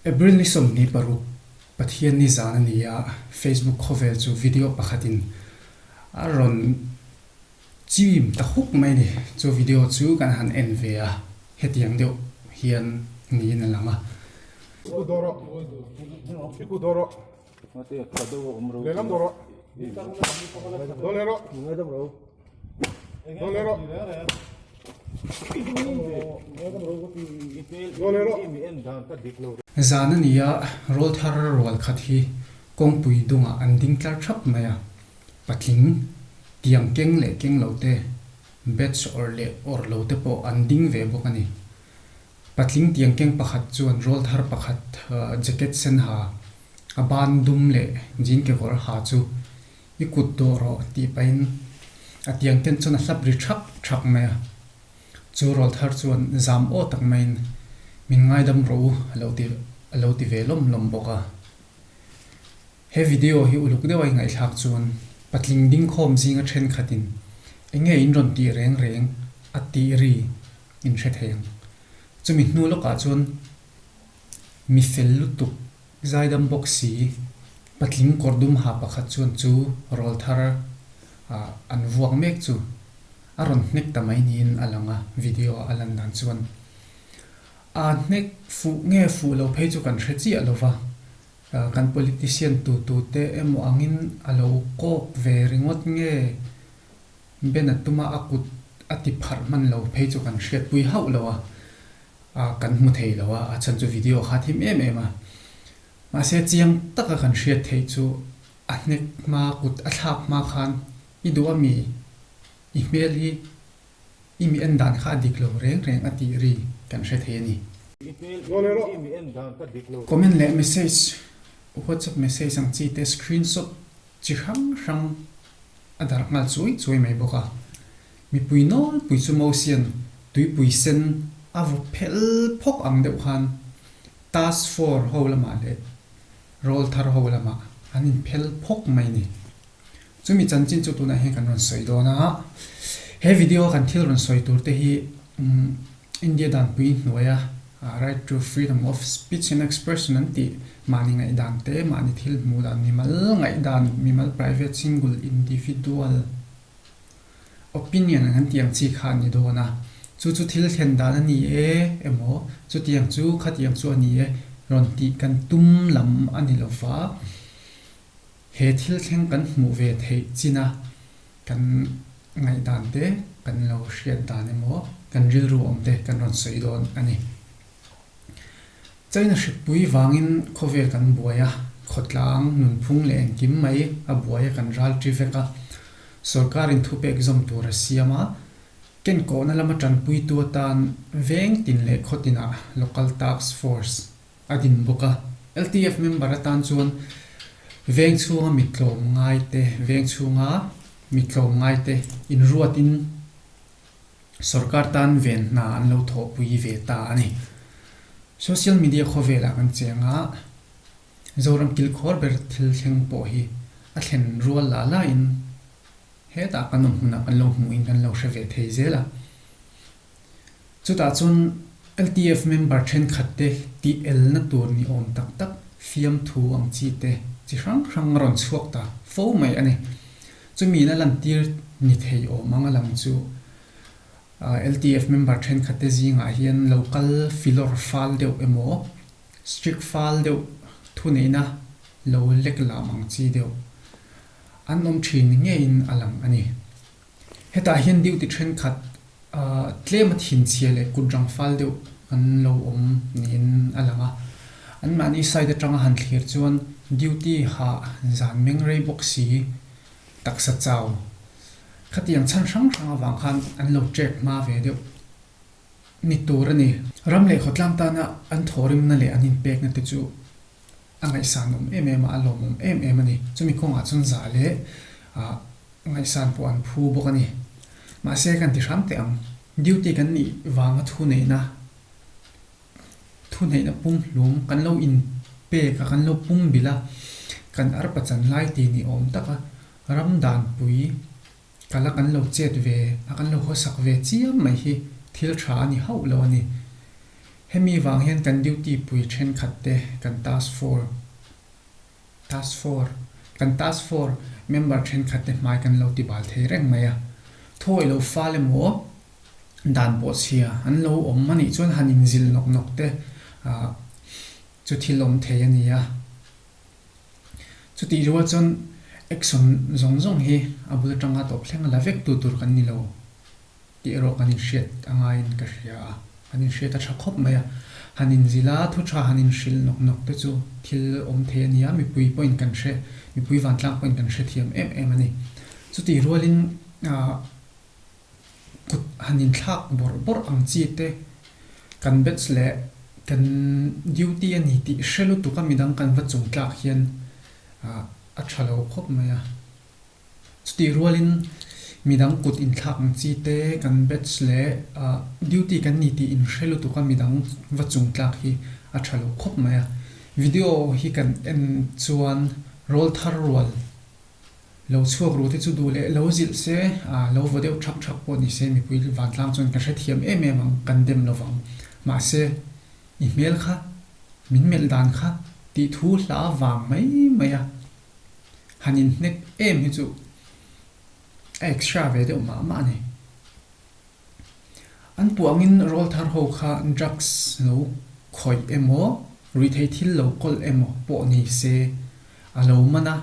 April ni 26 Pathianni zan a ni a, Facebook khawvel chu video pakhatin a rawn chim ta huk mai a ni. Chu video chu kan han en ve a, hetiang deuh hian niin a lang a. Zan a ni a, rawlthar rual khat hi kawngpui dungah an ding tlar thap mai a, patling tiang keng leh keng lo te, batch awrh leh awrh lo te pawh an ding ve bawk a ni. Patling tiang keng pakhat chuan rawlthar pakhat jacket sen ha, a ban dum leh jean kekawr ha chu i kut dawh rawh tih pahin a tiang ken chuan a hlap ri thak thak mai a. Chu rawlthar chuan zam aw tak maiin min ngaidam rawh u a lo ti a lo ti ve lawm lawm bawk a. He video hi uluk deuh a i ngaihthlak chuan patling dingkhawm zinga thenkhatin enge in rawn tih reng reng a tih ri in hre thei ang. Chumi hnu lawkah chuan mi fel lutuk zaidam bawk si, patling kawr dum ha pakhat chuan chu rawl thar ah an vuak mek chu a rawn hnek ta mai niin a lang a, video ah a lan dan chuan a hnek fuh nge fuh lo phei chu kan hre chiah lo va, kan politician tu tu te emaw angin a lo kawk ve ringawt nge Ben a tuma a kut a ti pharh hman lo phei chu kan hriatpui hauh lo a, kan hmu thei lo a, a chhan chu video kha a thim em em a. Mahse chiang taka kan hriat theih chu a hnek hma kut a thlak hma khan i duh a mi i hmel hi i mi en dan kha a dik lo reng reng a tih ri kan hre thei a ni. Comment leh message, WhatsApp message ang chi te screenshot chi hrang hrang a darh nghal chuai chuai mai bawk a. Mipui nawlpui chu Mosian tuipui sen a vaw phel phawk ang deuh khan Task Force ho lamah leh Rawlthar ho lamah an inphel phawk mai ni. Chumi chanchin chu tunah hian kan rawn sawi dawn a. He video a kan thil rawn sawi tur te hi India danpui hnuaia Right to Freedom of Speech and Expression an tih mahni ngaihdan te, mahni thil hmuh dan, mimal ngaihdan, mimal private single individual opinion an tih ang chi kha a ni dawn a. Chu chu thil thlen dan a ni e emaw, chutiang chu khatiang chu a ni e rawn tih kan tum lam a ni lova, he thil thleng kan hmuh ve theih china kan ngaihdan te kan lo hriat dan emaw kan rilru awm te kan rawn sawi dawn a ni. China hrikpui vangin khawvel kan buai a, khawtlang, nunphung leh engkim mai a buai a kan ral ṭi vek a. Sorkarin thupek zawm tur a siam a, kenkawhna lama ṭanpuitu atan veng tin leh khaw tinah Local Task Force a din bawk a. LTF member atan chuan veng chhunga mi tlawm ngai te, veng chhunga mi tlawm ngai te inruatin sorkar tan ven hna an lo thawhpui ve ta a ni. Social media khawvelah kan cheng a, Zoram kilkhawr ber thil thleng pawh hi a thlen rual lah lahin hetah kan awm hmunah kan lo hmuhin kan lo hre ve thei zel a. Chutah chuan LTF member thenkhat te tih elna tur ni awm tak tak fiamthu ang chi te chi hrang hrang a rawn chhuak ta fo mai a ni. Chumi na lantir ni thei awm ang a lang chu LTF member thenkhat te zingah hian local filawr fal deuh emaw strict fal deuh thuneihna lo lek lam ang chi deuh an awm thin ngeiin a lang a ni. Hetah hian duty thenkhat tlem a thinchhia leh kut rang fal deuh an lo awm niin a lang a. Anmahni side atanga han thlir chuan duty hah zan meng rei bawk si taksa chau khatiang chhan hrang hrang avang khan an lo trek hma ve deuh ni tur a ni. Ram leh khawtlang tana an thawhrimna leh an inpekna te chu a ngaihsan awm em em a, a lawmawm em em a ni. Chumi kawngah chuan zah leh ngaihsan pawh an phu bawk a ni. Mahse kan ti hram teh ang. Duty kan nih vanga thuneihna, thuneihna pumhlum kan lo inpek a, kan lo pum bilh a, kan arpa chan lai ti ni awm taka ram danpui kala kan lo chet ve a, kan lo hawsak ve chiam mai hi thil tha a ni hauh lo a ni. Hemi vang hian kan duty pui thenkhat te kan task force task force kan task force member thenkhat te hmai kan lo ti bal thei reng mai a. Thuawih lo fal emaw dan pawh chhia an lo awm a nih chuan han inzil nawk nawk te ah chu thil awm thei a ni a. Chutih rual chuan action zawng zawng hi a bul atanga tawp thleng a la vek tu tur kan ni lo. Tih erawh kan inhriat a ngaiin ka hria a, kan inhriat a tha khawp mai a. Han inzil a, thu tha han inhrilh nawk nawk te chu thil awm thei a ni a, mipui pawhin kan hre, mipui vantlang pawhin kan hrethiam em em a ni. Chutih rualin ah kut han inthlak bawrh bawrh ang chi te kan batch leh kan duty a ni tih hre lutuk a midang kan va chung tlak hian ah a tha lo khawp mai a. Chutih rualin midang kut inthlak ang chi te kan batch leh duty kan ni tih inhre lutuk a midang va chung tlak hi a tha lo khawp mai a. Video hi kan en chuan rawl thar rual lo chhuak ru te chu duh leh lo zilh se, lo vaw deuh thak thak pawh ni se mipui vantlang chuan ka hrethiam em em ang, kan dem lo vang. Mahse i hmel kha, min melh dan kha tih thu hla vang mai mai a. Han inhnek em hi chu a extra ve deuh mah mah a ni. An puangin rawlthar ho kha drugs lo khawih emaw, ruihtheih thil lo kawlh emaw pawh ni se, a lo man a,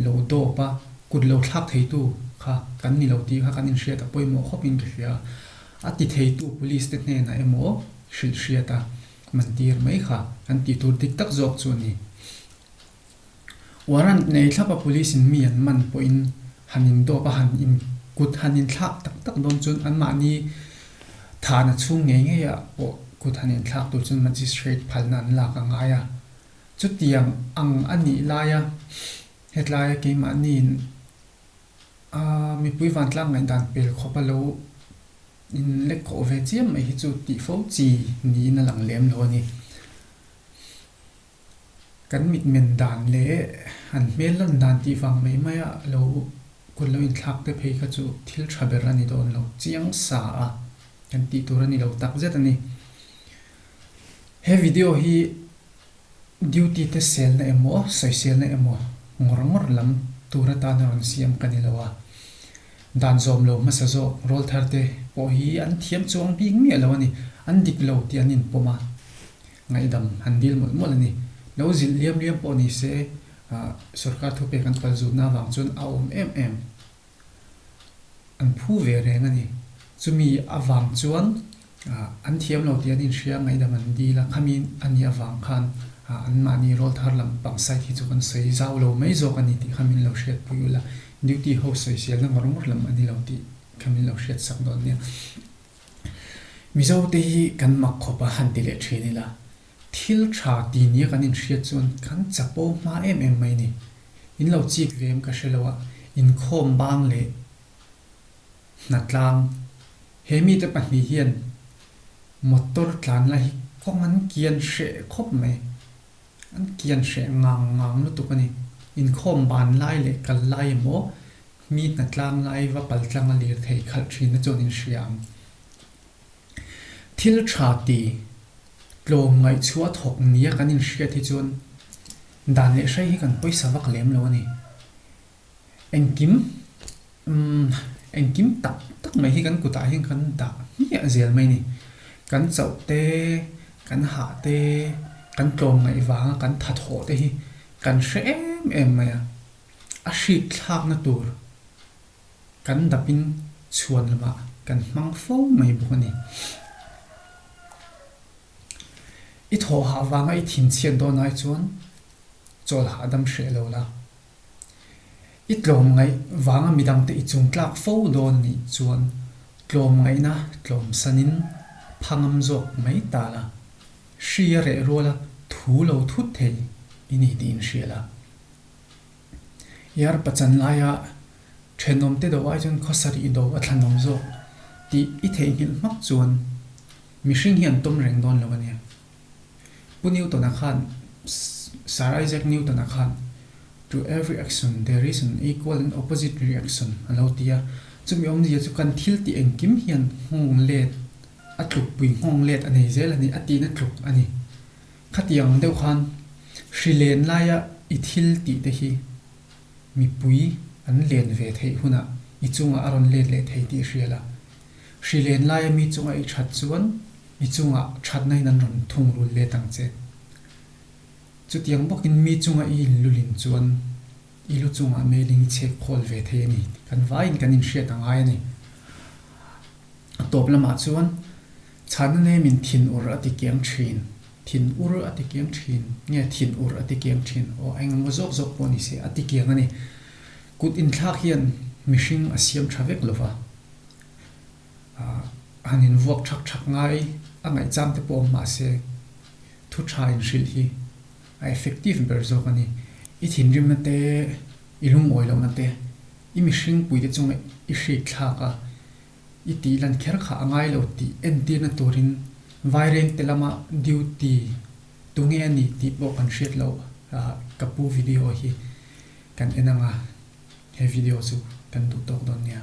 lo dawp a, kut lo thlak theitu kha kan ni lo tih kha kan inhriat a pawimawh khawpin ka hria. A ti theitu police te hnenah emaw hrilh hriat a mantir mai kha kan tih tur dik tak zawk chu a ni. Warrant nei thlap a police in mi an man pawhin han in dawp a han in kut han in thlak tak tak dawn chuan anmahni thahna chhung ngei ngei ah pawh kut han in thlak tur chuan magistrate phalna an lak a ngai a. Chutiang ang a nih laia hetlaia keimahni in mipui vantlang ngaihdan pel khawp a lo in lek khawh ve chiam mai hi chu tih fo chi niin a lang lem lo a ni. Kan mitmen dan leh an hmel lan dan tih vang mai mai a lo kut lo inthlak te phei kha chu thil tha ber a ni dawn lo chiang sa a kan tih tur a ni lo tak zet a ni. He video hi duty te selna emaw sawiselna emaw ngawr ngawr lam tur atana rawn siam ka ni lo a, dan zawm lo hmasa zawk rawl thar te pawh hi an thiam chuang bik miah lo a ni, an dik lo tih an inpawm a. Ngaihdam han dil mawlh mawlh a ni. Lo zilh liam liam pawh ni se, sorkar thupek an pal zutna avang chuan a awm em em. An phu ve reng a ni. Chumi avang chuan an thiam lo tih an inhria, ngaihdam an dil a, khami a nih avang khan anmahni rawl thar lam pang side hi chu kan sawi zau lo mai zawk a ni tih kha min lo hriatpui ula, duty ho sawiselna ngawr ngawr lam a ni lo tih kha min lo hriatsak dawn nia. Mizote hi kan mak khawp a han ti leh thin ila, thil tha ti nia kan inhriat chuan kan chapo hma em em mai ni. In lo chik ve em ka hre lo a, inkhawm bang leh hnatlang he mite pahnih hian motor tlan la hi kawng an kian hreh khawp mai. An kian hreh ngang ngang lutuk a ni. Inkhawm ban lai leh kal lai emaw Mi hnatlang lai va paltlang a lirthei khalh thin na chuan in hria ang. Thil tha ti, tlawm ngaihchhuah thawk nia kan inhriat hi chuan dan leh hrei hi kan pawisa vak lem lo a ni. Engkim, umm, engkim tak tak mai hi kan kutah hian kan dah hmiah zel mai a ni. Kan chauh te, kan hah te, kan tlawm ngaih vanga kan thathawh te hi kan hre em em mai a. A hrik thlakna tur kan dapin chhuan lamah kan hmang fo mai bawk a ni. I thawh hah vanga i thinchhiat dawn ai chuan chawl hahdam hreh lo la. I tlawmngaih vanga midangte i chungtlak fo dawn nih chuan tlawmngaihna tlawmsanin phangam zawk mai ta la. Hri a reh ruala thu lo thut thei i ni tih inhria la. Yar pachan laia thenawmte do ai chuan khawsarih do a thlanawm zawk tih i theihnghilh hmak chuan mihring hi an tawm reng dawn lo a nia. Pu Newton-a khan, Sir Isaac Newton-a khan, To every action there is an equal and opposite reaction a lo ti a. Chumi awmzia chu kan thil tih engkim hian nghawng let. A tlukpui nghawng let a nei zel a ni, a tihna tluk a ni. Khatiang deuh khan hri len laia i thil tih te hi mipui an len ve theih hunah i chungah a rawn let leh thei tih hria la. Hri len laia mi chunga i that chuan i chungah thatna in an rawn thungrul let ang che. Chutiang bawkin mi chunga i inlulin chuan i lu chungah meiling i chhek khawl ve thei a ni. Kan vaiin kan inhriat a ngai a ni. A tawp lamah chuan chhana nemin thin ur a ti kiang thin, thin ur a ti kiang thin nge thin ur a ti kiang thin aw eng emaw zawk zawk pawh ni se a ti kiang a ni. Kut inthlak hian mihring a siam tha vek lova, han invuak thak thak ngai a ngaihchang te pawh awm mah se thu tha inhrilh hi a effective ber zawk a ni. I thinrimna te, i lungawi lohna te, i mihring puite chunga i hrik thlak a, i tih lan kher kha a ngai lo tih entirna turin Vairengte lama duty tunge a ni tih pawh kan hriat loh ka pu video hi kan en ang a, he video chu kan duh tawk dawn nia.